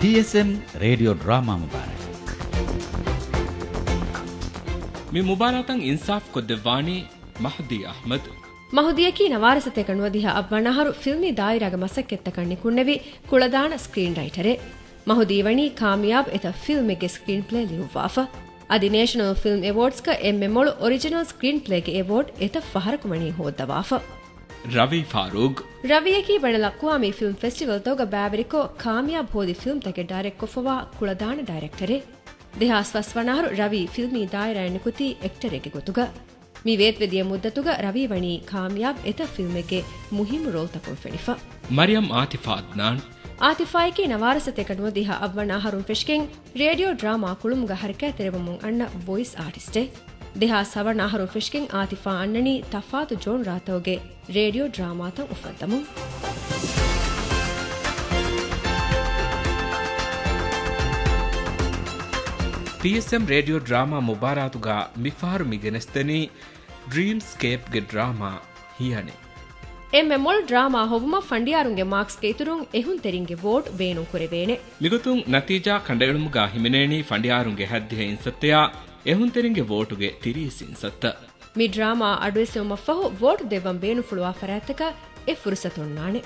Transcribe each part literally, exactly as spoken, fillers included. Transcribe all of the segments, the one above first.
ޓީއެސްއެމް ރޭޑިއޯ ޑްރާމާ މުބާރާތް. މި މުބާރާތަށް އިންސާފް ކޮށްދެއްވާނީ މަހްދީ އަޙްމަދު. މަހުދީއަކީ ނަވާރަ ސަތޭކަ ނުވަދިހަ އަށްވަނަ އަހަރު ފިލްމީ ދާއިރާގެ މަސައްކަތްތަކަށް ނިކުންނެވި ކުޅަދާނަ ސްކްރީން ރައިޓަރެއް. މަހުދީ ވަނީ ކާމިޔާބު އެތައް ފިލްމެއްގެ ސްކްރީން ޕްލޭ ލިޔުއްވާފަ. އަދި ނޭޝަނަލް ފިލްމް އެވޯޑްސްގަ އެންމެ މޮޅު އޮރިޖިނަލް ސްކްރީން ޕްލޭގެ އެވޯޑް އެތައް ފަހަރަކު ވަނީ ހޯއްދަވާފަ. ރަވީ ފާރޫގް. ރަވީއަކީ ބައިނަލްއަޤްވާމީ ފިލްމް ފެސްޓިވަލްތަކުގަ ބައިވެރިކޮށް، ކާމިޔާބު ހޯދި ފިލްމްތަކެއް ޑައިރެކްޓްކޮށްފަވާ ކުޅަދާނަ ޑައިރެކްޓަރެއް. ދެހާސް ފަސް ވަނަ އަހަރު ރަވީ ފިލްމީ ދާއިރާއިން ނިކުތީ އެކްޓަރެއްގެ ގޮތުގަ. މި ވޭތުވެދިޔަ މުއްދަތުގަ ރަވީ ވަނީ ކާމިޔާބު އެތައް ފިލްމެއްގެ މުހިއްމު ރޯލްތަކުން ފެނިފަ. މަރިޔަމް އާތިފާ އަދްނާން. އާތިފާއަކީ ނަވާރަ ސަތޭކަ ނުވަދިހަ އަށްވަނަ އަހަރުން ފެށިގެން ރޭޑިއޯ ޑްރާމާ ކުޅުމުގަ ހަރަކާތްތެރިވަމުން އަންނަ ވޮއިސް އާޓިސްޓެއް. ދެހާސް ހަވަނަ އަހަރުން ފެށިގެން އާތިފާ އަންނަނީ ތަފާތު ޖޯންރާތަކުގެ ރޭޑިއޯ ޑްރާމާތައް އުފައްދަމުން. ޓީއެސްއެމް ރޭޑިއޯ ޑްރާމާ މުބާރާތުގަ މިފަހަރު މި ގެނެސްދެނީ ޑްރީމްސްކޭޕްގެ ޑްރާމާ ހިޔަނި. އެންމެ މޮޅު ޑްރާމާ ހޮވުމަށް ފަނޑިޔާރުންގެ މާކްސްގެ އިތުރުން އެހުންތެރިންގެ ވޯޓް ބޭނުން ކުރެވޭނެ. މިގޮތުން ނަތީޖާ ކަނޑައެޅުމުގަ ހިމެނޭނީ ފަނޑިޔާރުންގެ ހައްދިހަ އިންސައްތަޔާ އެހުންތެރިންގެ ވޯޓުގެ ތިރީސް އިންސައްތަ. މި ޑްރާމާ އަޑުއެއްސެވުމަށްފަހު ވޯޓު ދެއްވަން ބޭނުންފުޅުވާ ފަރާތްތަކަށް އެ ފުރުސަތު އޮންނާނެ.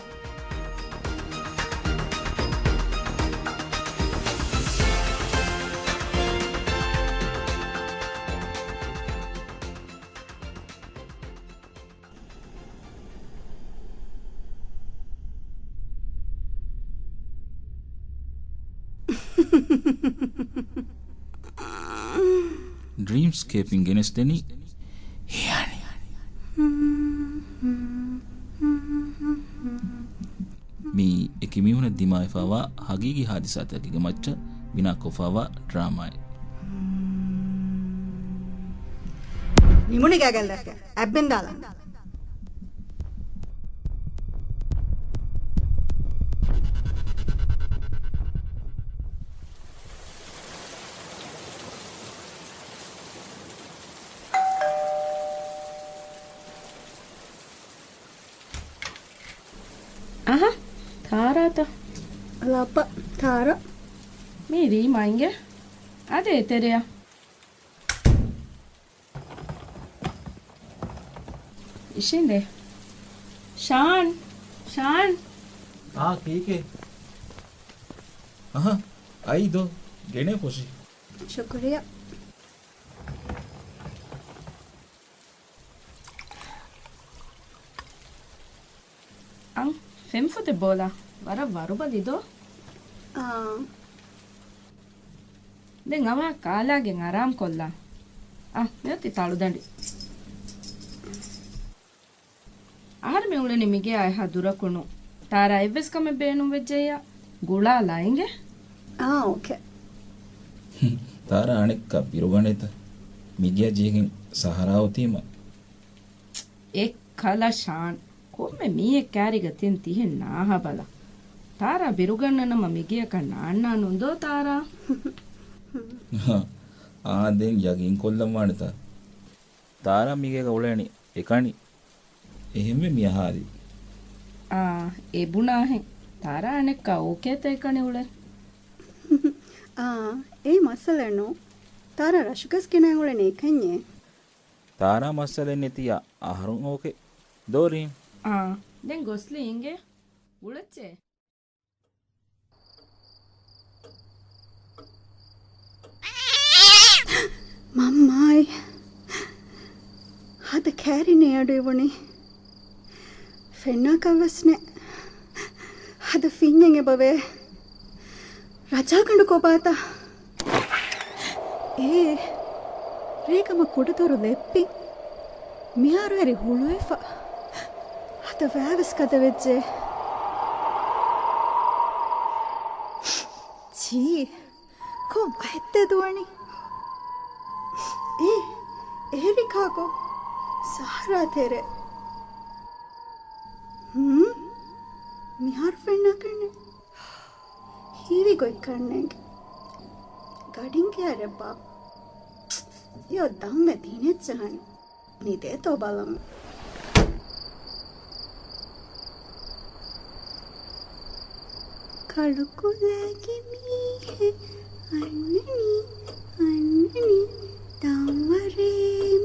ޑްރީމްސްކޭޕިން ގެނެސްދެނީ ހިޔަނި. މީ އެކި މީހުނަށް ދިމާވެފައިވާ ހަގީގީ ހާދިސާތަކެއްގެ މައްޗަށް ބިނާކޮށްފައިވާ ޑްރާމާއެއް. ނިމުނީ ގާތްގަނޑަކަށް އަތްބިންދާލަން. އަހަ، ތާރާތަ؟ ލައްބަ، ތާރާ. މީ ރީމާ އިނގޭ. އާދޭ އެތެރެއަށް. އިށީނދޭ. ޝާން، ޝާން. އާ، ކީކޭ؟ އަހަ، އައީ ދޯ. ގެނޭ ފޮށި. ޝުކުރިއްޔާ. އަން، ފެންފޮތެއް ބޯލާ. ވަރަށް ވަރުބަލި ދޯ. އާ. ދެން އަވަހަށް ކާލާގެން އަރާމް ކޮށްލާ. އަ، މިއޮތީ ތަޅުދަނޑި. އަހަރެން މި އުޅެނީ މިގެޔާ އެހާ ދުރަކު ނޫން. ތާރާ އެއްވެސް ކަމެއް ބޭނުންވެއްޖެއްޔާ ގުޅާލާ އިނގޭ. އާ، އޯކޭ. ތާރާ އަނެއްކާ ބިރުގަނޭތަ؟ މިގެޔަށް ޖެހިގެން ސަހަރާ އޮތީމަ. އެއްކަލަ ޝާން. ކޮންމެ މީހެއް ކާރިގަ ތިން ތިހެން ނާހަބަލަ. ތާރާ ބިރުގަންނަ ނަމަ މިގެޔަކަށް ނާންނާނުން ދޯ ތާރާ؟ އާ، ދެން ޔަގީން ކޮށްލަން ވާނެތަ؟ ތާރާ މިގޭގަ އުޅޭނީ އެކަނި. އެހެންވެ މި އަހާލި. އާ، އެ ބުނާހެން. ތާރާ އަނެއްކާ އޯކޭތަ އެކަނި އުޅެން؟ އާ، އެއީ މައްސަލައެއް ނޫން. ތާރާ ރަށުގަސް ގިނައިން އުޅެނީ އެކަންޏޭ. ތާރާ މައްސަލައެއް ނެތިއްޔާ އަހަރުން އޯކޭ. ދޯ ރީމް. އާ، ދެން ގޮސްލީ އިނގޭ. އުޅެއްޗޭ. މަންމާއި، ހަދަ ކައިރިން އަޑުއިވުނީ. ފެންނާކަށްވެސް ނެތް. ހަދަ ފިންޏެއް އެބަވޭ. ރަޖާގަނޑު ކޮބާތަ؟ އޭ، ރޭގަމަ ކުޑަދޮރު ލެއްޕި. މިހާރު ހެރި ހުޅުވެފަ. ހަދަ ވައިވެސް ގަދަވެއްޖެ. ޗީ، ކޮން ވަހެއްތޭ ދުވަނީ؟ އޭ، އޭރިކާގޯ ސަހަރާ ތެރޭ. ހުން؟ މިހާރު ފެންނާކަށްނެތް. ހީވި ގޮތްކަންނޭނގެ. ގަޑިން ކެއަރެއްބާ؟ ޔޯ ދަންމެ ދިނެއްޖަހަން. ނިދޭތޯ ބަލަމު. ކަޅުކުލަގެ މީހެއް އަންނަނީ، އަންނަނީ، ދާންވަރޭ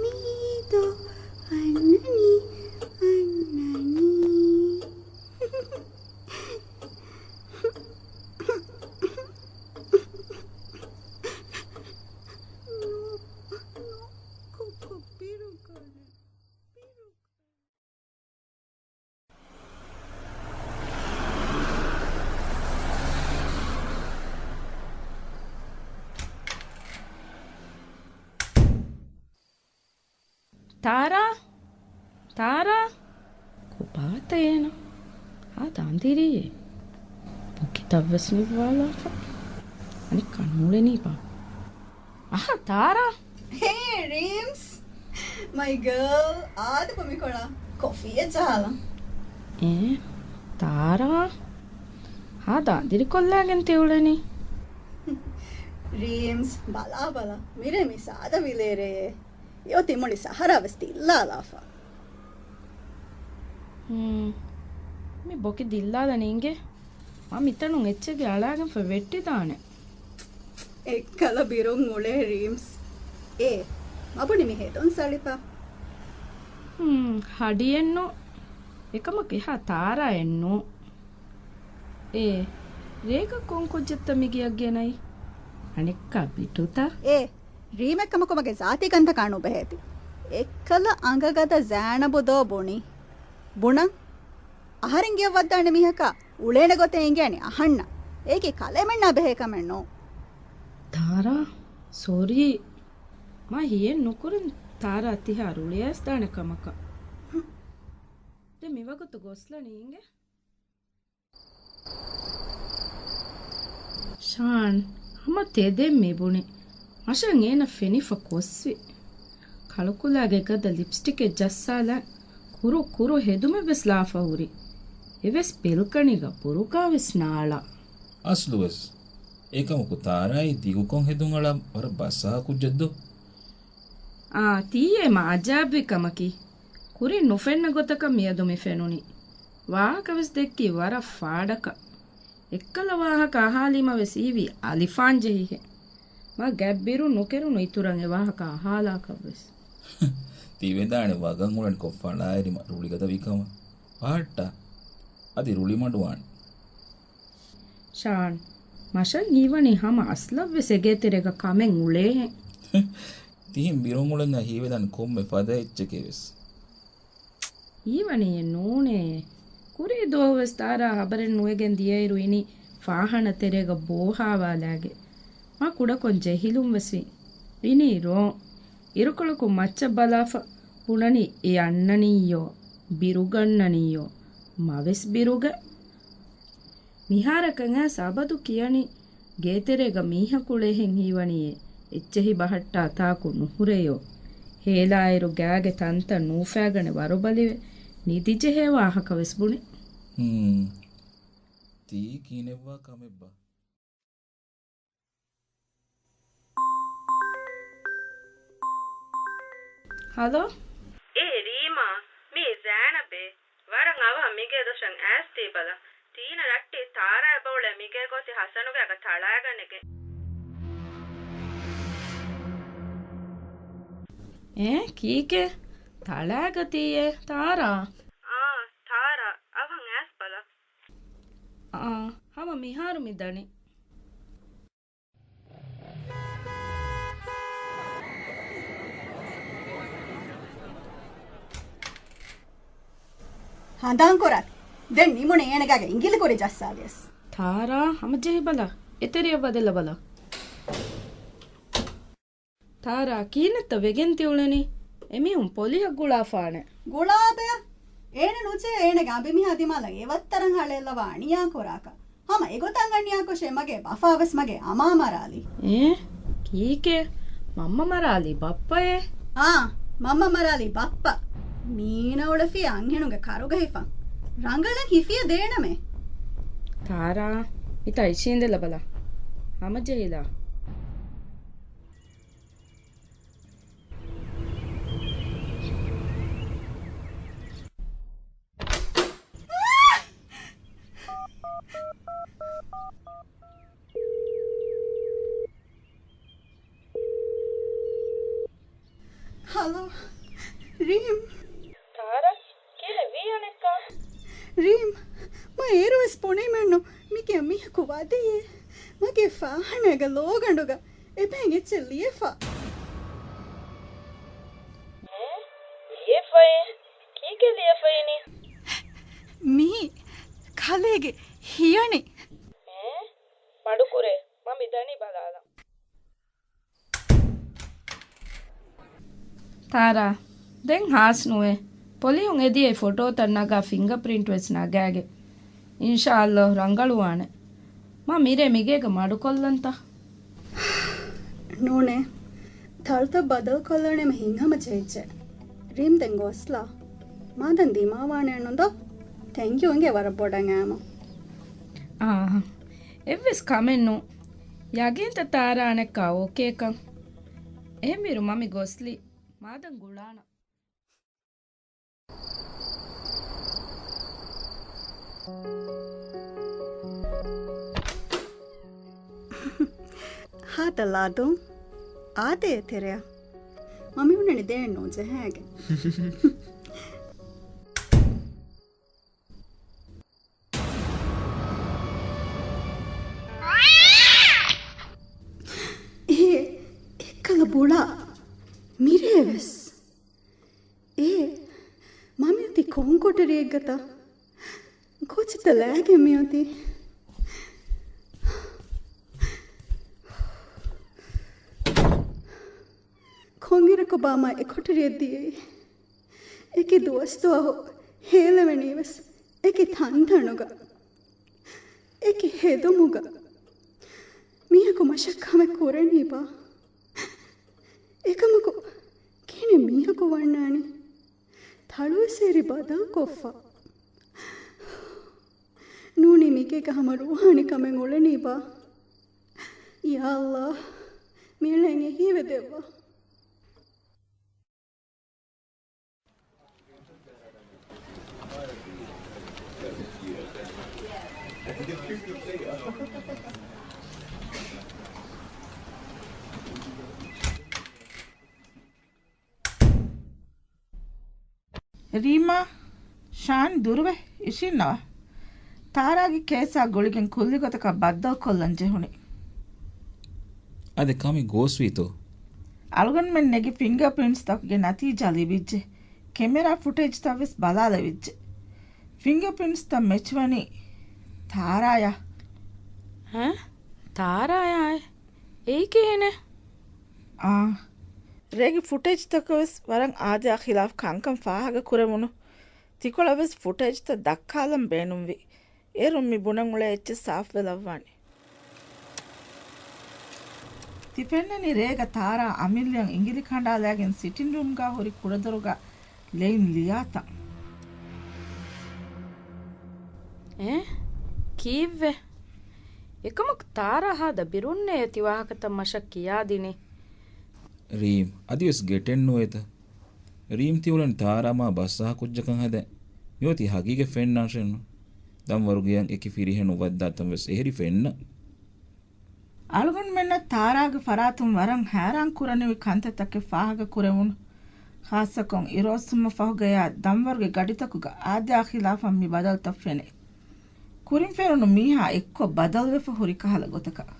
މީދޯ އަންނަނީ، އަންނަނީ. ކޮއްކޮ ބިރުގަނެ، ބިރުގަނެ. ތާރާ؟ ތާރާ؟ ކޮބާތަ އޭނަ؟ އާދަ އަނދިރީއޭ. ބޮކިތައްވެސް ނިއްވާލާފަ. އަނެއްކާ ނޫޅެނީބާ؟ އަހަ، ތާރާ. ހޭ، ރީމްސް. މައި ގާލް، އާދަބަ މިކޮޅަށް ކޮފީއެއް ޖަހާލަން. އޭ، ތާރާ. އާދަ އަނދިރިކޮށްލާގެން ތިއުޅެނީ. ރީމްސް، ބަލާބަލަ. މިރޭ މި ސާދަ ވިލޭރޭ. އެއޮތީ މުޅި ސަހަރާ ވެސް ދިއްލާލާފަ. ހުން. މި ބޮކި ދިއްލާލަނީ އިނގޭ. މަ މިތަނުން އެއްޗެއްގެ އަޅާގެންފަ ވެއްޓިދާނެ. އެއްކަލަ ބިރުން އުޅޭ ރީމްސް. އޭ، މަ ބުނި މި ހެދުން ސަޅިފަ. ހުން، ހަޑިއެއްނު. އެކަމަކު އެހާ ތާރާއެއްނު. އޭ، ރޭގަ ކޮން ކުއްޖެއްތަ މި ގެއަށް ގެނައީ؟ އަނެއްކާ ބިޓުތަ؟ އޭ، ރީމެއްކަމަކު މަގެ ޒާތީ ކަންތަކާ ނުބެހޭތި. އެއްކަލަ އަނގަގަދަ ޒައިނަބު ދޯ ބުނީ. ބުނަން. އަހަރެން ގެޔަށް ވައްދާނެ މީހަކާ އުޅޭނެ ގޮތެއް އިނގޭނީ އަހަންނަށް. އޭގެ ކަލޭމެންނާ ބެހޭ ކަމެއް ނޫން. ތާރާ، ސޮރީ. މާ ހިޔެއް ނުކުރަން ތާރާ ތިހާ ރުޅިއައިސްދާނެ ކަމަކަށް. ދެ މިވަގުތު ގޮސްލަނީ އިނގޭ. ޝާން ހަމަ ތެދެއް މިބުނި. މަށަށް އޭނަ ފެނިފަ ކޮސްވި. ކަޅުކުލާގެ ގަދަ ލިޕްސްޓިކެއް ޖައްސާލާ ކުރު ކުރު ހެދުމެއް ވެސް ލާފަ ހުރި. އެވެސް ބެލްކަނީގަ ބުރުގާ ވެސް ނާޅާ. އަސްލުވެސް. އެކަމަކު ތާރާއި ދިގުކޮށް ހެދުން އަޅާ ވަރަށް ބަސާ ކުއްޖެއްދޯ. އާ، ތީއޭ މާ އަޖާބްވި ކަމަކީ. ކުރިން ނުފެންނަ ގޮތަކަށް މިއަދު މި ފެނުނީ. ވާހަކަވެސް ދެއްކީ ވަރަށް ފާޑަކަށް. އެއްކަލަ ވާހަކަ އަހާލީމަވެސް އީވީ އަލިފާން ޖެހިހެން. މާ ގަތްބިރުން ނުކެރުނު އިތުރަށް އެ ވާހަކަ އަހާލާކަށްވެސް. ތިވެދާނެ ވަގަށް އުޅެން ކޮށް ފަޅާއެރިމަ ރުޅިގަދަ ވިކަމަށް. ފަހައްޓާ. އަދި ރުޅި މަޑުވާނެ. ޝާން، މަށަށް ހީވަނީ ހަމަ އަސްލަށްވެސް އެގޭތެރޭގަ ކަމެއް އުޅޭހެން. ތިހިން ބިރުން އުޅެންޏާ ހީވެދާނެ ކޮންމެ ފަދަ އެއްޗެކޭވެސް. ހީވަނީއެއް ނޫނޭ. ކުރީ ދުވަހުވެސް ތާރާ ހަބަރެއް ނުވެގެން ދިޔައިރު އިނީ ފާހާނަ ތެރޭގަ ބޯހާވާލާގެ. މާ ކުޑަކޮށް ޖެހިލުންވެސްވި. އިނީ ރޯ. އިރުކޮޅަކުން މައްޗަށް ބަލާފަ ބުނަނީ އެ އަންނަނީޔޯ، ބިރުގަންނަނީޔޯ، މަވެސް ބިރުގަ. މިހާރަކަށް އައިސް އަބަދު ކިޔަނީ ގޭތެރޭގަ މީހަކު އުޅޭހެން ހީވަނީއޭ. އެއްޗެހި ބަހައްޓާ ތާކު ނުހުރެޔޯ. ހޭލާއިރު ގާގެ ތަންތަން ނޫފާގަނެ ވަރުބަލިވެ ނިދިޖެހޭ ވާހަކަވެސް ބުނި. ހުން. ތީ ކިހިނެއްވާ ކަމެއްބާ؟ ހަލޯ؟ އޭ ރީމާ، މީ ޒައިނަބޭ. ވަރަށް އަވަހަށް މިގޭ ދޮށަށް އައިސް ތީބަލަ. ޓީނަ ރައްޓެހި ތާރާ އެބައުޅޭ މިގޭގަ އޮތީ ހަސަނުގެ އަގަށް ތަޅާގަނެގެން. އޭ، ކީކޭ؟ ތަޅާގަތީއޭ ތާރާ؟ އާ، ތާރާ، އަވަހަށް އައިސް ބަލަ. އާ، ހަމަ މިހާރު މި ދަނީ. ހަނދާންކުރާތި. ދެން ނިމުނެ އޭނަގާގެ އިނގިލި ކުރި ޖައްސާލިޔަސް. ތާރާ، ހަމަޖެހިބަލަ. އެތެރެޔަށް ވަދެލަބަލަ. ތާރާ، ކިހިނެއްތަ ވެގެން ތިއުޅެނީ؟ އެމީހުން ޕޮލިހަށް ގުޅާފާނެ. ގުޅާބަޔަ؟ އޭނަ ނުޖެހޭ އޭނަގެ އަނބިމިހާ ދިމާލަށް އެވައްތަރަށް ހަޅޭއްލަވާ އަނިޔާކުރާކަށް. ހަމަ އެގޮތަށް އަނިޔާކޮށޭ މަގޭ ބަފާވެސް މަގޭ އަމާ މަރާލީ. އޭ؟ ކީކޭ؟ މަންމަ މަރާލީ ބައްޕައޭ؟ އާ، މަންމަ މަރާލީ ބައްޕަ. މީނަ އުޅެފިޔާ އަންހެނުންގެ ކަރުގަ ހިފަން. ރަނގަޅަށް ހިފިޔަ ދޭނަމޭ. ތާރާ، މިތާ އިށީނދެލަބަލަ. ހަމަޖެހިލާ. ތާރާ، ކިހިނެއް ވީ އަނެއްކާ؟ ރީމް، މަ އޭރުވެސް ބުނީމެއްނު މިގޭ މީހަކު ވަދެޔޭ. މަގޭ ފާހަނައިގަ ލޯގަނޑުގަ އެބައިން އެއްޗެއް ލިޔެފަ. އެ؟ ލިޔެފައޭ؟ ކީކޭ ލިޔެފައިނީ؟ މީ ކަލޭގެ ހިޔަނި. އެ؟ މަޑުކުރޭ، މަ މިދަނީ ބަލާލަން. ތާރާ، ދެން ހާސް ނުވޭ. ޕޮލިހުން އެދިޔައީ ފޮޓޯތައް ނަގާ ފިންގަޕްރިންޓް ވެސް ނަގާގެ. އިންޝާﷲ ރަނގަޅުވާނެ. މަ މިރޭ މިގޭގަ މަޑުކޮށްލަންތަ؟ ނޫނޭ. ތަޅުތައް ބަދަލުކޮށްލަނީމަ ހިތްހަމަޖެހިއްޖެ. ރީމް ދެން ގޮސްލާ. މާދަން ދިމާވާނެއްނު ދޯ؟ ތެންކް ޔޫ އިނގޭ ވަރަށް ބޮޑަށް އާމު. އާ، އެއްވެސް ކަމެއްނު. ޔަގީންތަ ތާރާ އަނެއްކާ އޯކޭކަން؟ އެހެންވީރު މަ މި ގޮސްލީ. މާދަން ގުޅާނަން. ހާދަ ލާދުން އާދޭ ތެރެއަށް. މަ މި ހުންނަނީ ދޭން ނޫން ޖަހާގެން. އޭ، އެއްކަލަ ބުޅާ މިރޭވެސް. އޭ، މަ މިއޮތީ ކޮން ކޮޓަރިއެއްގަތަ؟ ކޯޗެއްތަ ލައިގެން މިއޮތީ؟ ކޮންއިރަކުބާ މަ އެ ކޮޓަރިއަށް ދިޔައީ؟ އެކި ދުވަސްދުވަހު ހޭލެވެނީވެސް އެކި ތަންތަނުގަ، އެކި ހެދުމުގަ. މީހަކު މަށަށް ކަމެއް ކުރަނީބާ؟ އެކަމަކު ކިހިނެއް މީހަކު ވަންނާނީ؟ ތަޅުވެސް އެރި ބަދަލުކޮށްފަ. ނޫނީ މިގޭގަ ހަމަ ރޫހާނީ ކަމެއް އުޅެނީބާ؟ ޔާ ﷲ، މިއަޅައަށް އެހީވެ ދެއްވާ. ރީމާ، ޝާން ދުރުވެ އިށީންނަވާ. ތާރާގެ ކޭސާ ގުޅިގެން ކުއްލި ގޮތަކަށް ބައްދަލުކޮށްލަން ޖެހުނީ. އަދި ކަމެއް ގޯސްވީތޯ؟ އަޅުގަނޑުމެން ނެގި ފިންގަރ ޕްރިންޓްސްތަކުގެ ނަތީޖާ ލިބިއްޖެ. ކެމެރާ ފުޓޭޖްތައް ވެސް ބަލާލެވިއްޖެ. ފިންގަރ ޕްރިންޓްސްތައް މެޗްވަނީ ތާރާޔާ. ހަ؟ ތާރާޔާއޭ؟ އެއީ ކިހިނެއް؟ އާ. ރޭގެ ފުޓޭޖްތަކަށް ވެސް ވަރަށް އާދަޔާ ޚިލާފް ކަންކަން ފާހަގަ ކުރެވުނު. ތިކޮޅަށް ވެސް ފުޓޭޖްތައް ދައްކާލަން ބޭނުންވި. އޭރުން މި ބުނަން އުޅޭ އެއްޗެއް ސާފުވެލައްވާނެ. ތި ފެންނަނީ ރޭގަ ތާރާ އަމިއްލައަށް އިނގިލި ކަނޑާލައިގެން ސިޓިންރޫމްގަ ހުރި ކުޑަދޮރުގަ ލެއިން ލިޔާތަން. އެ؟ ކީއްވެ؟ އެކަމަކު ތާރާ ހާދަ ބިރުންނޭ ތި ވާހަކަތައް މަށަށް ކިޔާދިނީ. ރީމް، އަދިވެސް ގެޓެއް ނުވޭތަ؟ ރީމް ތި އުޅެން ތާރާ މާ ބައްސަހަކުއްޖަކަށް ހަދަން. މިއޮތީ ހަގީގަތް ފެންނާށެއްނު. ދަންވަރުގެއަށް އެކި ފިރިހެނުން ވައްދާތަން ވެސް އެހެރި ފެންނަ. އަޅުގަނޑުމެންނަށް ތާރާގެ ފަރާތުން ވަރަށް ހައިރާން ކުރަނިވި ކަންތައްތަކެއް ފާހަގަ ކުރެވުނު. ޚާއްޞަކޮށް އިރުއޮއްސުމަށް ފަހުގަޔާ ދަންވަރުގެ ގަޑިތަކުގަ އާދަޔާ ޚިލާފަށް މި ބަދަލުތައް ފެނޭ. ކުރިން ފެނުނު މީހާ އެއްކޮށް ބަދަލުވެފަ ހުރި ކަހަލަ ގޮތަކަށް.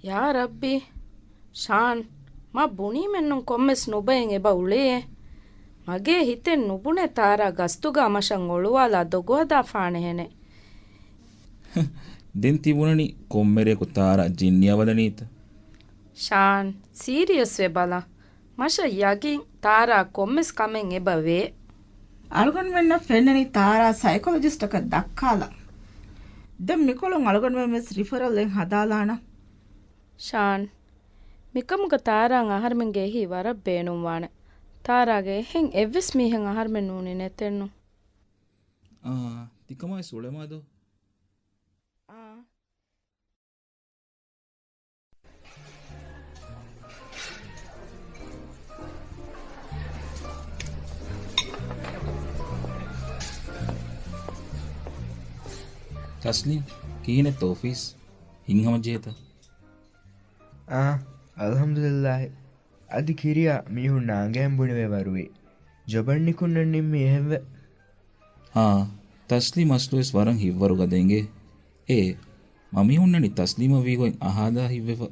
ޔާ ރައްބީ! ޝާން، މަ ބުނީމެއްނުން ކޮންމެސް ނުބައެއް އެބަ އުޅޭ. މަގޭ ހިތެއް ނުބުނޭ ތާރާ ގަސްތުގަ މަށަށް އޮޅުވާލާ ދޮގުހަދާފާނެހެނެއް. ދެން ތި ބުނަނީ ކޮންމެރޭކު ތާރާ ޖިންނިއަށް ވަދަނީތަ؟ ޝާން، ސީރިއަސްވެ ބަލަ. މަށަށް ޔަގީން ތާރާ ކޮންމެސް ކަމެއް އެބަ ވޭ. އަޅުގަނޑުމެންނަށް ފެންނަނީ ތާރާ ސައިކޮލޮޖިސްޓަކަށް ދައްކާލަން. ދެން މިކޮޅުން އަޅުގަނޑުމެން ވެސް ރިފަރަލް އެއް ހަދާލާނަން. ޝާން، މިކަމުގަ ތާރާއަށް އަހަރުމެންގެ އެހީ ވަރަށް ބޭނުންވާނެ. ތާރާގެ އެހެން އެއްވެސް މީހެއް އަހަރުމެން ނޫނީ ނެތެއްނު. އާ، ތިކަމާއި ސުޅެމާދޯ؟ އާ. ތަސްލީމް، ކިހިނެއްތަ އޮފީސް؟ ހިތްހަމަޖެހޭތަ؟ އާ، އަލްޙަމްދުލިއްލާހި. އަދި ކިރިޔާ މީހުން ނާނގޭން ބުނެވޭ ވަރުވީ. ޖޮބަށް ނިކުންނަން ނިންމީ އެހެންވެ. އާ، ތަސްލީމް އަސްލުވެސް ވަރަށް ހިތްވަރު ގަދަ އިނގޭ. އޭ، މަ މި ހުންނަނީ ތަސްލީމަށް ވީގޮތް އަހާލާ ހިތްވެފަ.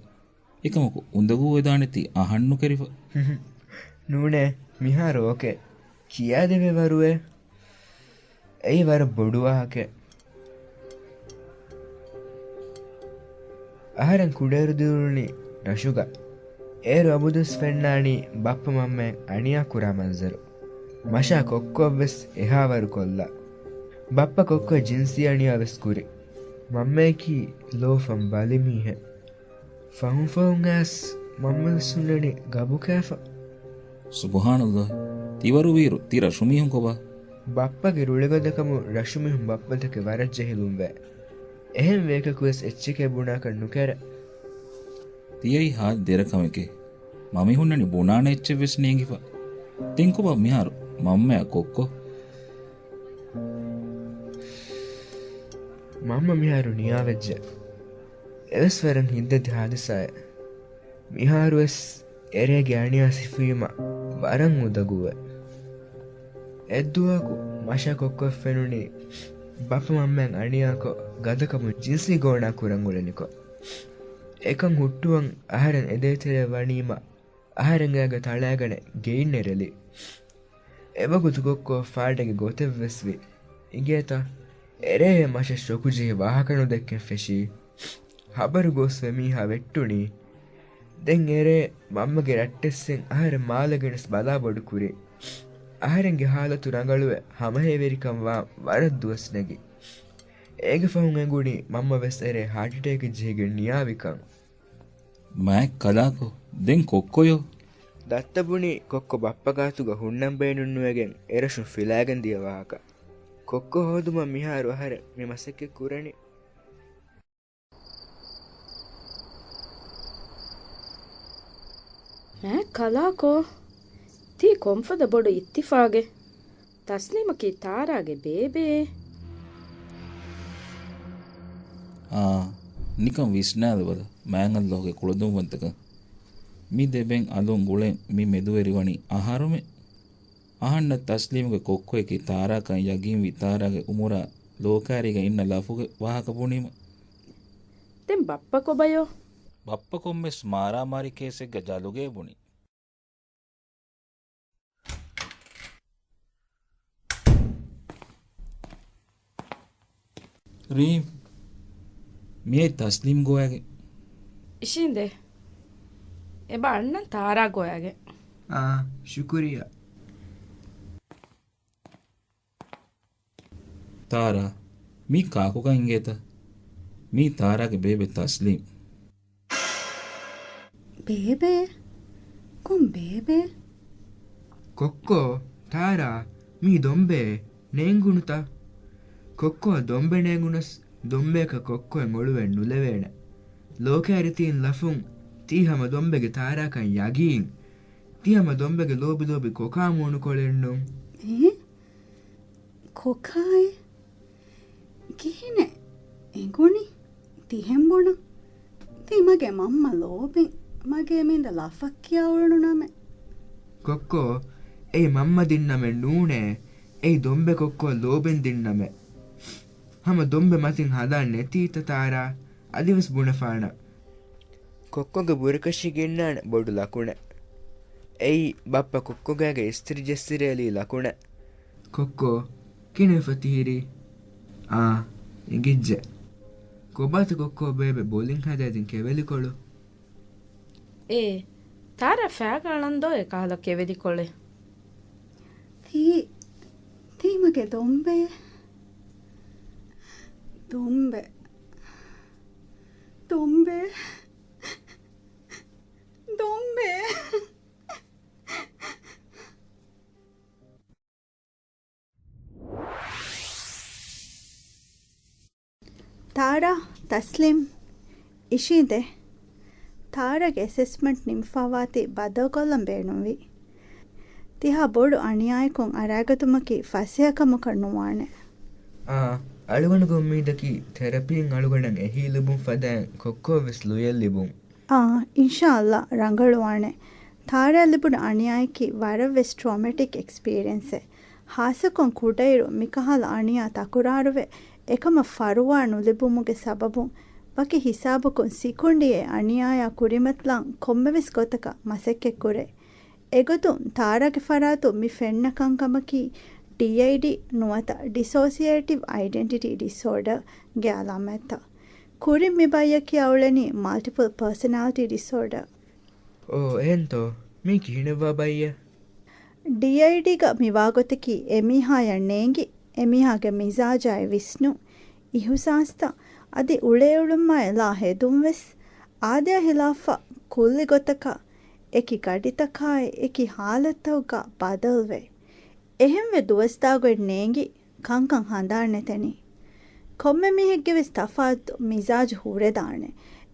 އެކަމަކު އުނދަގޫވެދާނެތީ އަހަންނުކެރިފަ. ނޫނޭ، މިހާރު އޯކޭ. ކިޔާދެވޭ ވަރުއޭ. އެއީ ވަރަށް ބޮޑު ވާހަކައެއް. އަހަރެން ކުޑައިރު ދިއުޅުނީ ރަށުގަ. އޭރު އަބަދުވެސް ފެންނާނީ ބައްޕަ މަންމައިން އަނިޔާ ކުރާ މަންޒަރު. މަށާ ކޮއްކޮއަށްވެސް އެހާވަރު ކޮށްލާ. ބައްޕަ ކޮއްކޮއަށް ޖިންސީ އަނިޔާވެސް ކުރި. މަންމަޔަކީ ލޯފަން ބަލި މީހެއް. ފަހުން ފަހުން އައިސް މަންމަވެސް ހުންނަނީ ގަބުކައިފަ. ސުބުހާނައްލާހް. ތިވަރު ވީއިރު ތި ރަށުމީހުން ކޮބާ؟ ބައްޕަގެ ރުޅިގަދަކަމުން ރަށުމީހުން ބައްޕަދެކެ ވަރަށް ޖެހިލުންވޭ. އެހެން ވޭކަކުވެސް އެއްޗެކޭ ބުނާކަށް ނުކެރޭ. ތިޔައީ ހާދަ ދެރަ ކަމެކޭ. މަ މި ހުންނަނީ ބުނާނެ އެއްޗެއްވެސް ނޭނގިފަ. ދެން ކޮބާ މިހާރު މަންމަޔާ ކޮއްކޮ؟ މަންމަ މިހާރު ނިޔާވެއްޖެ. އެވެސް ވަރަށް ހިތްދަތި ހާދިސާއެއް. މިހާރުވެސް އެރޭގެ އަނިޔާ ސިފުވީމަ ވަރަށް އުނދަގޫވޭ. އެއްދުވަހަކު މަށާ ކޮއްކޮއަށް ފެނުނީ ބައްޕަ މަންމައިން އަނިޔާކޮށް ގަދަކަމުން ޖިންސީ ގޯނާ ކުރަން އުޅެނިކޮށް. އެކަން ހުއްޓުވަން އަހަރެން އެ ދޭތެރޭ ވަނީމަ އަހަރެން ގާގަ ތަޅާގަނެ ގެއިން ނެރެލި. އެވަގުތު ކޮއްކޮ ފާޑެއްގެ ގޮތެއްވެސް ވި. އިނގޭތަ؟ އެރޭ މަށަށް ޝޮކުޖެހި ވާހަކަ ނުދެއްކެން ފެށީ. ހަބަރު ގޯސްވެ މީހާ ވެއްޓުނީ. ދެން އެރޭ މަންމަގެ ރައްޓެއްސެން އަހަރެން މާލެ ގެނެސް ބަލާ ބޮޑުކުރި. އަހަރެންގެ ހާލަތު ރަނގަޅުވެ ހަމަހޭވެރިކަން ވާ ވަރަށް ދުވަސް ނެގި. އޭގެ ފަހުން އެނގުނީ މަންމަ ވެސް އެރޭ ހާޓްއެޓޭކެއް ޖެހިގެން ނިޔާވިކަން. މާތް ކަލާކޮ، ދެން ކޮއްކޮޔޯ؟ ދައްތަ ބުނީ ކޮއްކޮ ބައްޕަ ގާތުގަ ހުންނަން ބޭނުންނުވެގެން އެރަށުން ފިލާގެން ދިޔަ ވާހަކަ. ކޮއްކޮ ހޯދުމަށް މިހާރު އަހަރެން މި މަސައްކަތް ކުރަނީ. މާތް ކަލާކޮ، ތީ ކޮންފަދަ ބޮޑު އިއްތިފާގެއް؟ ތަސްލީމަކީ ތާރާގެ ބޭބެއޭ. އާ، ނިކަން ވިސްނާލަބަލަ، މާތް އައްލާހުގެ ކުޅަދުންވަންތަކަން. މި ދެބެން އަލުން ގުޅެން މި މެދުވެރިވަނީ އަހަރުމެ. އަހަންނަށް ތަސްލީމުގެ ކޮއްކޮއަކީ ތާރާކަން ޔަގީންވި ތާރާގެ އުމުރާ ލޯކާރީގަ އިންނަ ލަފުގެ ވާހަކަ ބުނީމަ. ދެން ބައްޕަ ކޮބަޔޯ؟ ބައްޕަ ކޮންމެސް މާރާމާރީ ކޭސެއްގަ ޖަލުގޭ ބުނި. ރީމް، މިއީ ތަސްލީމް ގޮވައިގެން. އިށީނދެ. އެބަ އަންނަން ތާރާ ގޮވައިގެން. އާ، ޝުކުރިއްޔާ. ތާރާ، މީ ކާކުކަން އިނގޭތަ؟ މީ ތާރާގެ ބޭބެ ތަސްލީމް. ބޭބެ؟ ކޮން ބޭބެ؟ ކޮއްކޮ، ތާރާ، މީ ދޮންބެ ނޭނގުނުތަ؟ ކޮއްކޮ ދޮންބެ ނޭނގުނަސް، ދޮންބެއަކަށް ކޮއްކޮއިން އޮޅުވެން ނުލެވޭނެ. ލޯކައިރިތީން ލަފުން، ތީ ހަމަ ދޮންބެގެ ތާރާކަން ޔަގީން. ތި ހަމަ ދޮންބެގެ ލޯބި ލޯބި ކޮކާ މޫނުކޮޅެއްނު. އެ؟ ކޮކާއެއް؟ ކިހިނެއް އެނގުނީ؟ ތިހެން ބުނަން. ތީ މަގޭ މަންމަ ލޯބިން. މަގޭ މީނދަ ލަފަށް ކިޔާ އުޅުނު ނަމެއް. ކޮއްކޯ، އެއީ މަންމަ ދިން ނަމެއް ނޫނޭ. އެއީ ދޮންބެ ކޮއްކޯ ލޯބިން ދިން ނަމެއް. ހަމަ ދޮންބެ މަތިން ހަދާން ނެތީތަ ތާރާ؟ އަދިވެސް ބުނެފާނަ. ކޮއްކޮގެ ބުރަކަށީގެ އިންނާނެ ބޮޑު ލަކުނެއް. އެއީ ބައްޕަ ކޮއްކޮގާގެ އިސްތިރި ޖެއްސިރޭލީ ލަކުނެއް. ކޮއްކޯ، ކިހިނެއް ފަތިހިރީ؟ އާ، އެނގިއްޖެ. ކޮބާތަ ކޮއްކޯ ބޭބެ ބޮލިން ހަދައިދިން ކެވެލިކޮޅު؟ އޭ، ތާރާ ފައިގަ އަޅަން ދޯ އެކަހަލަ ކެވެލިކޮޅެއް. ތީ، ތީ މަގޭ ދޮންބެ. ދޮންބެ. ދޮންބެ. ދޮންބެ. ތާރާ، ތަސްލީމް، އިށީނދެ. ތާރާގެ އެސެސްމަންޓް ނިމިފަވާތީ ބައްދަލުކޮށްލަން ބޭނުންވީ. ތިހާ ބޮޑު އަނިޔާއަކުން އަރާގަތުމަކީ ފަސޭހަކަމަކަށް ނުވާނެ. އާ، އަޅުގަނޑުގެ އުއްމީދަކީ ތެރަޕީން އަޅުގަނޑަށް އެހީލިބުން ފަދައިން ކޮއްކޯވެސް ލުޔެއް ލިބުން. އާ، އިންޝާﷲ ރަނގަޅުވާނެ. ތާރާ ލިބުނު އަނިޔާއަކީ ވަރަށްވެސް ޓްރޮމެޓިކް އެކްސްޕީރިއެންސެއް. ހާއްސަކޮށް ކުޑައިރު މިކަހަލަ އަނިޔާ ތަކުރާރުވެ، އެކަމަށް ފަރުވާ ނުލިބުމުގެ ސަބަބުން ވަކި ހިސާބަކުން ސިކުނޑިއެއް އަނިޔާޔާ ކުރިމަތިލާން ކޮންމެވެސް ގޮތަކަށް މަސައްކަތްކުރޭ. އެގޮތުން ތާރާގެ ފަރާތުން މި ފެންނަ ކަންކަމަކީ ޑީއައިޑީ ނުވަތަ ޑިސޯސިއޭޓިވް އައިޑެންޓިޓީ ޑިސޯޑަރގެ އަލާމާތްތައް. ކުރިން މި ބައްޔަށް ކިޔާ އުޅެނީ މަލްޓިޕަލް ޕާސަނާލިޓީ ޑިސޯޑަރ. އޯ، އެހެންތޯ؟ މީ ކިހިނެއްވާ ބައްޔެއް؟ ޑީއައިޑީގަ މިވާގޮތަކީ އެމީހާޔަށް ނޭނގި، އެމީހާގެ މިޒާޖާއި ވިސްނުން، އިހުސާސްތައް އަދި އުޅޭއުޅުމާއި ލާ ހެދުން ވެސް އާދަޔާ ހިލާފަށް ކުއްލި ގޮތަކަށް އެކި ގަޑިތަކާއި އެކި ހާލަތްތަކުގަ ބަދަލުވޭ. އެހެންވެ ދުވަސްދާގޮތް ނޭނގި ކަންކަން ހަނދާން ނެތެނީ. ކޮންމެ މީހެއްގެ ވެސް ތަފާތު މިޒާޖު ހުރެދާނެ.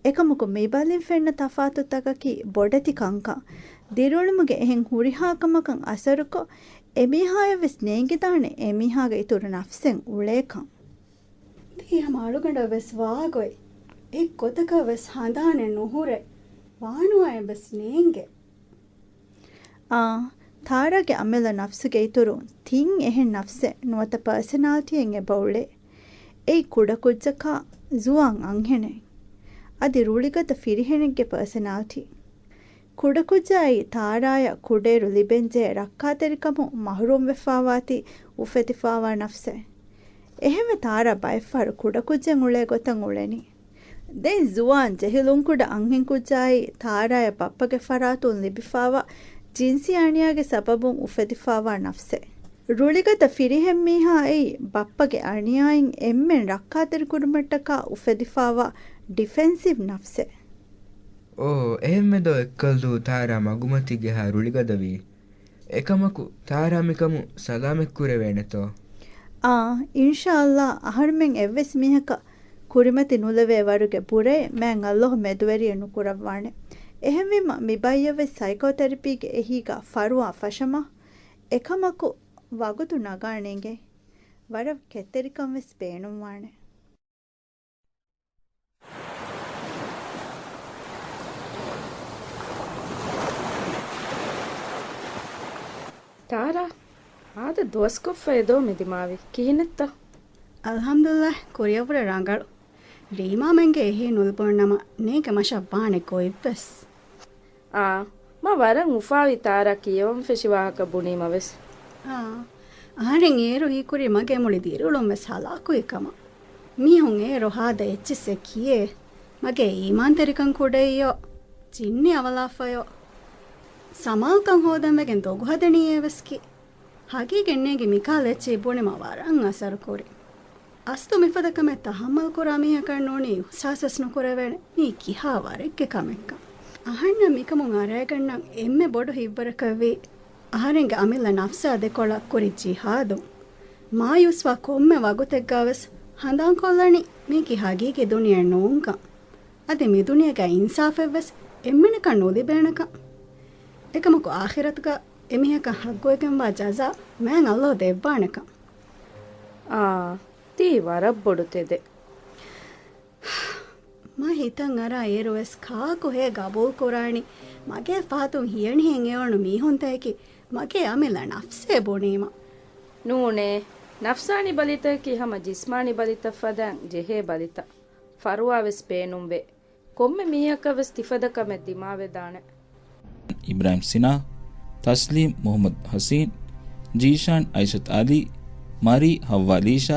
އެކަމަކު މިބަލިން ފެންނަ ތަފާތުތަކަކީ ބޮޑެތި ކަންކަން. ދިރިއުޅުމުގެ އެހެން ހުރިހާ ކަމަކަށް އަސަރުކޮށް، އެމީހާޔަށް ވެސް ނޭނގިދާނެ އެމީހާގެ އިތުރު ނަފްސެއް އުޅޭކަން. ތީ ހަމަ އަޅުގަނޑަށް ވެސް ވާގޮތް. އެއްގޮތަކަށް ވެސް ހަނދާނެއް ނުހުރޭ. ވާނުވާއެއް ވެސް ނޭނގެ. އާ، ތާރާގެ އަމިއްލަ ނަފްސުގެ އިތުރުން ތިން އެހެން ނަފްސެއް ނުވަތަ ޕާސަނާލިޓީއެއް އެބަ އުޅޭ. އެއީ ކުޑަކުއްޖަކާ ޒުވާން އަންހެނެއް. އަދި ރުޅިގަދަ ފިރިހެނެއްގެ ޕާސަނާލިޓީ. ކުޑަކުއްޖާއި ތާރާޔަށް ކުޑައިރު ލިބެންޖެހޭ ރައްކާތެރިކަމުން މަހުރޫމްވެފާވާތީ އުފެދިފާވާ ނަފްސެއް. އެހެންވެ ތާރާ ބައެއްފަހަރު ކުޑަކުއްޖެއް އުޅޭ ގޮތަށް އުޅެނީ. ދެން ޒުވާން ޖެހިލުންކުޑަ އަންހެންކުއްޖާއި ތާރާޔަށް ބައްޕަގެ ފަރާތުން ލިބިފާވާ ޖިންސީ އަނިޔާގެ ސަބަބުން އުފެދިފާވާ ނަފްސެއް. ރުޅިގަދަ ފިރިހެންމީހާއައީ ބައްޕަގެ އަނިޔާއިން އެންމެން ރައްކާތެރިކުރުމަށްޓަކާ އުފެދިފާވާ ޑިފެންސިވް ނަފްސެއް. އޯ، އެހެންމެދޯ އެއްކަލަ ދޫ ތާރާ މަގުމަތީގެ ހާ ރުޅިގަދަވީ. އެކަމަކު ތާރާ މިކަމުން ސަލާމަތްކުރެވޭނެތޯ؟ އާ، އިންޝާއައްލާ އަހަރުމެން އެއްވެސް މީހަކަށް ކުރިމަތި ނުލެވޭ ވަރުގެ ބުރައެއް މާތް އައްލާހު މެދުވެރިއެއް ނުކުރައްވާނެ. އެހެންވީމަ މި ބައްޔަށް ވެސް ސައިކޯތެރަޕީގެ އެހީގަ ފަރުވާ ފަށަމާ، އެކަމަކު ވަގުތު ނަގާނެ އިނގޭ. ވަރަށް ކެތްތެރިކަން ވެސް ބޭނުންވާނެ. ތާރާ، އާދެ ދުވަސްކޮށްފަ އެދޯ މި ދިމާވި. ކިހިނެއްތަ؟ އަލްޙަމްދުލިއްލާހް، ކުރިއަށްވުރެ ރަނގަޅު. ރީމާމެންގެ އެހީ ނުލިބުނުނަމަ ނޭނގެ މަށަށް ވާނެ ގޮތްވެސް. އާ، މަ ވަރަށް އުފާވި ތާރާ ކިޔަވަން ފެށި ވާހަކަ ބުނީމަ ވެސް. އާ، އަހަރެން އޭރު ހީކުރީ މަގޭ މުޅި ދިރިއުޅުން ވެސް ހަލާކުވި ކަމަށް. މީހުން އޭރު ހާދަ އެއްޗިއްސެއް ކިޔޭ. މަގޭ އީމާންތެރިކަން ކުޑައިޔޯ، ޖިންނި އަވަލާފަޔޯ. ސަމާލުކަން ހޯދަން ވެގެން ދޮގު ހަދަނީއޭ ވެސް ކި. ހަގީގަތް ނޭނގި މިކާލަ އެއްޗެއް ބުނީމަ ވަރަށް އަސަރު ކުރި. އަސްލު މިފަދަ ކަމެއް ތަހައްމަލް ކުރާ މީހަކަށް ނޫނީ އިހުސާސްވެސް ނުކުރެވޭނެ މީ ކިހާ ވަރެއްގެ ކަމެއްކަން. އަހަންނަށް މިކަމުން އަރައިގަންނަން އެންމެ ބޮޑު ހިތްވަރަކަށްވީ އަހަރެންގެ އަމިއްލަ ނަފްސާ ދެކޮޅަށް ކުރި ޖިހާދު. މާޔޫސްވާ ކޮންމެ ވަގުތެއްގަވެސް ހަނދާންކޮށްލަނީ މީކީ ހަގީގީ ދުނިޔެއެއް ނޫންކަން. އަދި މި ދުނިޔޭގަ އިންސާފެއްވެސް އެންމެނަކަށް ނުލިބޭނެކަން. އެކަމަކު އާޚިރަތުގަ އެމީހަކަށް ހައްގުވެގެންވާ ޖަޒާ މާތް އައްލާހު ދެއްވާނެކަން. އާ، ތީ ވަރަށް ބޮޑު ތެދެއް. މަ ހިތަށް އަރާ އޭރުވެސް ކާކު ހޭ ގަބޫލުކުރާނީ މަގޭ ފަހަތުން ހިޔަނިހެން އެވުނު މީހުންތަކެކި މަގޭ އަމިއްލަ ނަފްސޭ ބުނީމަ. ނޫނޭ، ނަފްސާނީ ބަލިތަކަކީ ހަމަ ޖިސްމާނީ ބަލިތައް ފަދައިން ޖެހޭ ބަލިތައް. ފަރުވާވެސް ބޭނުންވޭ. ކޮންމެ މީހަކަށް ވެސް ތިފަދަ ކަމެއް ދިމާވެދާނެ. އިބްރާހިމް ސިނާ، ތަސްލީމް މުޙައްމަދު ޙަސީން، ޒީޝާން އައިޝަތު އަލީ، މަރީ ޙައްވާ ލީޝާ،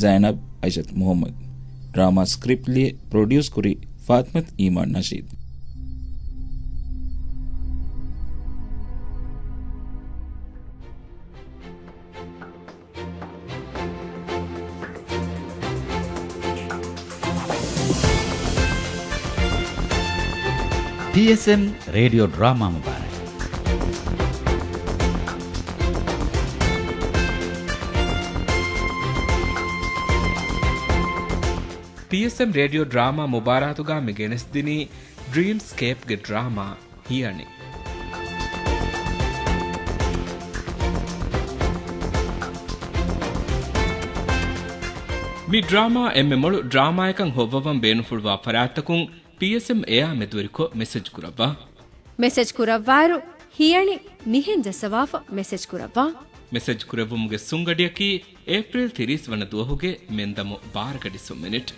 ޒައިނަބް އައިޝަތު މުޙައްމަދު. ޑްރާމާ ސްކްރިޕްޓް ލިޔެ ޕްރޮޑިއުސް ކުރީ ފާތިމަތު އީމާން ނަޝީދު. ޕީއެސްއެމް ރޭޑިއޯ ޑްރާމާ މުބާރާތް. ޕީއެސްއެމް ރޭޑިއޯ ޑްރާމާ މުބާރާތުގަ މި ގެނެސްދިނީ ޑްރީމްސްކޭޕްގެ ޑްރާމާ ހިޔަނި. މި ޑްރާމާ އެންމެ މޮޅު ޑްރާމާއެއްކަން ހޮއްވަވަން ބޭނުންފުޅުވާ ފަރާތްތަކުން ޕީއެސްއެމް އެއާ މެދުވެރިކޮށް މެސެޖް ކުރައްވާ. މެސެޖް ކުރައްވާއިރު، ހިޔަނި މިހެން ޖައްސަވާފަ މެސެޖް ކުރައްވާ. މެސެޖް ކުރެއްވުމުގެ ސުނގަޑިއަކީ އޭޕްރީލް ތިރީސް ވަނަ ދުވަހުގެ މެންދަމު ބާރަ ގަޑި ސުން މިނިޓް.